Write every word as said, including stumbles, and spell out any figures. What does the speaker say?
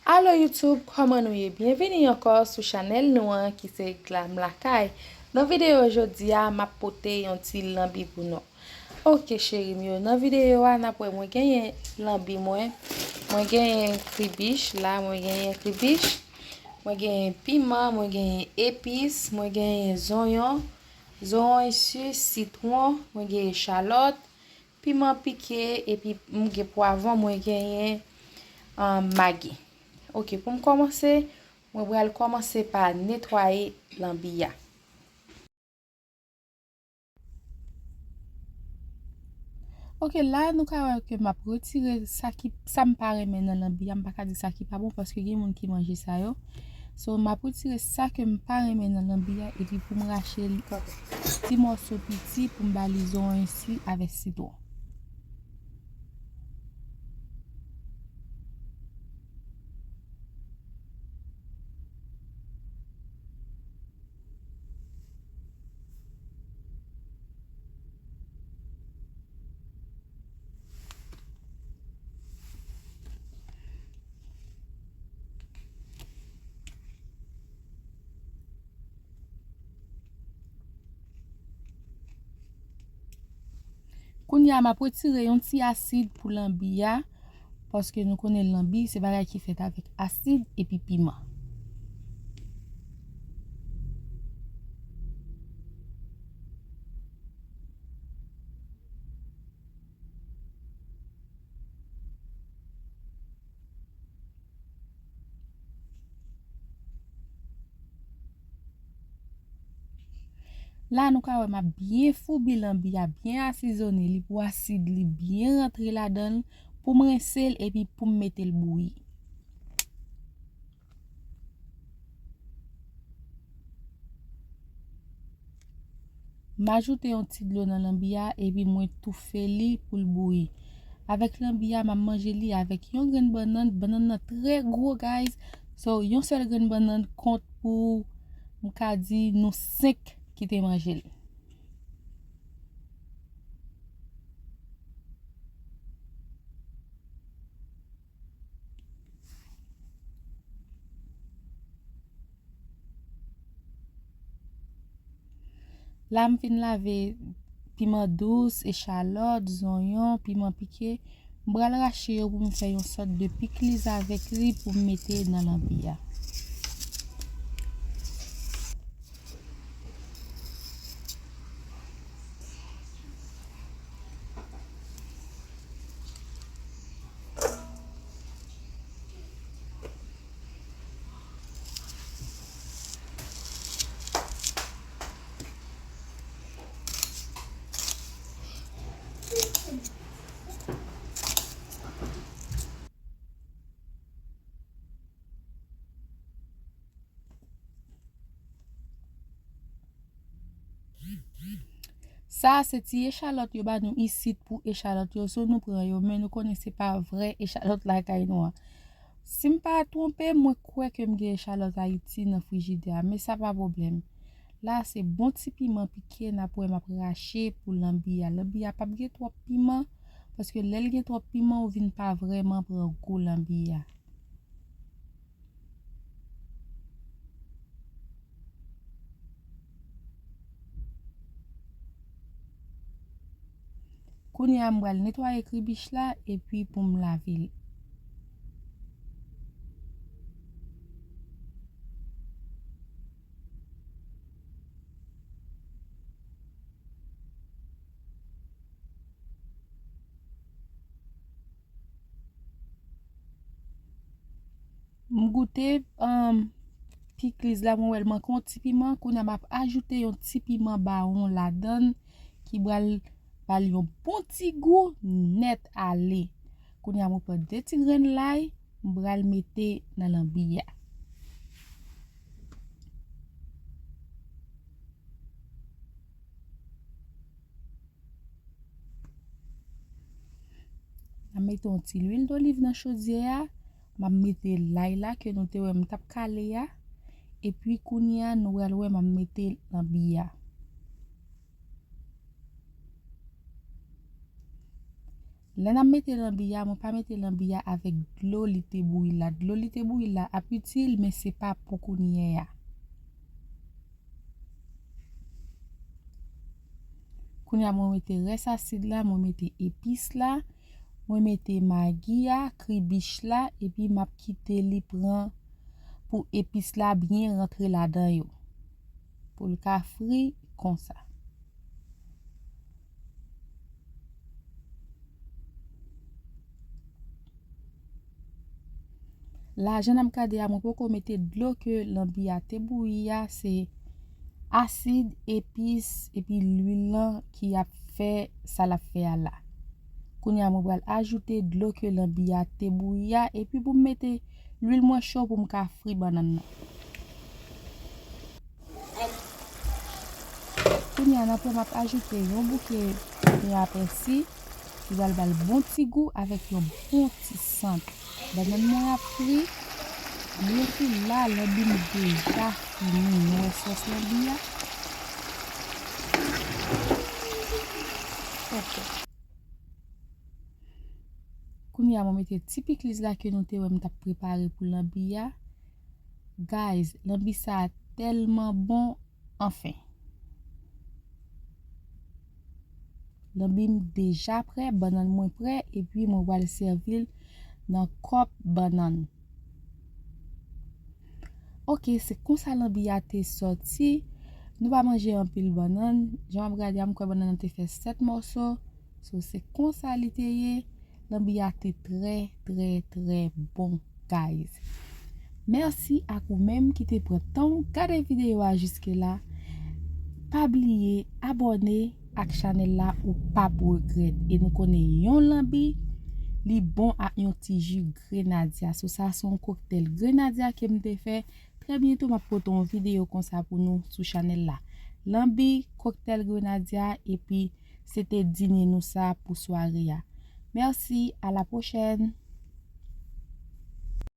Alo YouTube, kòman nou ye? Byenvini ankò sou chanèl nou an ki se Glam Lakay. Nan videyo jodi a, m ap pote yon ti lanbi pou nou. Oke cheri m yo, nan videyo a n ap wè mwen genyen lanbi mwen, mwen genyen kribich la, mwen genyen kribich, mwen genyen piman, mwen genyen epis, mwen genyen zonyon, zonyon isi, sitwon, mwen genyen echalòt, piman pike, epi m gen pwavwon, mwen genyen, ah, magi. Oke, pou m kòmanse, mwen pral kòmanse pa netwaye lanbi a. Oke, la nou ka wè ke m ap retire sa ki, sa m pa renmen nan lanbi a. M pa ka di sa ki pa bon paske gen moun ki manje sa yo. So, m ap retire sa ke m pa renmen nan lanbi a epi pou m rache l ti mòso piti pou m ba li zonyon isi avèk sitwon. Kounye a, m ap retire yon ti asid pou lanbi a, paske nou konnen lanbi se bagay ki fèt avèk asid epi piman. La nou ka wè m ap byen foubi lanbi a, byen asezone li pou asid li byen rantre ladan l, pou m rense l epi pou m mete l bouyi. M ajoute yon ti dlo nan lanbi a epi mwen toufe li pou l bouyi. Avèk lanbi a, m ap manje li avèk yon grenn bannann. Bannann nan trè gwo, guys. So, yon sèl grenn bannann kont pou, m ka di, nou senk ki te manje l. La, m fin lave piman dous, echalòt, zonyon, piman pike. M pral rache yo pou m fè yon sòt de pikliz avèk li pou m mete nan lanbi a. Sa a se ti echalòt yo ba nou isit pou echalòt yo. So nou pran yo, men nou konnen se pa vrè echalòt lakay nou an. Si m pa twonpe, mwen kwè ke m gen echalòt Ayiti nan frijidè a, men sa pa pwoblèm. La se bon ti piman pike n ap wè m ap rache pou lanbi a. Lanbi a p ap gen twòp piman, paske lè l gen twòp piman, ou vin pa vrèman pran gou lanbi a. Kounye a, m pral netwaye kribich la epi pou m lave l. M goute, um, pikliz la, mwen wè l manke yon ti piman. Kounye a, m ap ajoute yon ti piman bawon ladan l ki pral ba l yon bon ti gou nèt ale. Kounye a, mwen pran de ti grenn lay, m pral mete nan lanbi a. M ap mete yon ti lwil doliv nan chodyè a. M ap mete lay la ke nou te wè m t ap kale a. Epi kounye a, nou pral wè m ap mete lanbi a. Lè n ap mete lanbi a, mwen pa mete lanbi a avèk dlo li te bouyi la. Dlo li te bouyi la ap itil, men se pa pou kounye a. Kounye a, mwen mete rès asid la, mwen mete epis la, mwen mete magi a, kribich la, epi m ap kite li pran pou epis la byen rantre ladan yo. Pou l ka fri konsa. La, jan n ap gade a, mwen poko mete dlo ke lanbi a te bouyi a, se asid, epis, epi lwil lan ki ap fè sa l ap fè a la. Kounye a, mwen pral ajoute dlo ke lanbi a te bouyi a, epi pou m mete lwil mwen cho pou m ka fri bannann nan. Kounye a, nan pwen m ap ajoute yon bouke pèpè pèsi ki pral ba l bon ti gou avèk yon bon ti sant. Bannann mwen ap fri. Epi la, lanbi m deja fini. Nou wè sòs lanbi a? Ok. Kounye a, mwen mete ti pikliz la ke nou te wè m t ap prepare pou lanbi a. Guys, lanbi sa a tèlman bon, anfen. Lanbi m deja prè, bannann mwen prè, epi mwen pral sèvi l nan kòp bannann. Ok, se konsa lanbi a te sòti. Nou pa manje anpil bannann. Jan w ap gade a, m kwè bannann nan te fè sèt mòso. So, se konsa li te ye. Lanbi a te trè, trè, trè bon, guys. Mèsi ak ou menm ki te pran tan w gade videyo a jiske la. Pa bliye abòne ak chanèl la, ou p ap regrèt. E nou konnen yon lanbi, li bon ak yon ti ji grenadya. So, sa se yon koktèl grenadya ke m te fè. Trè byento, m ap pote yon videyo konsa pou nou sou chanèl la. Lanbi, koktèl grenadya, epi se te dine nou sa pou sware a. Mèsi, a la pwochèn!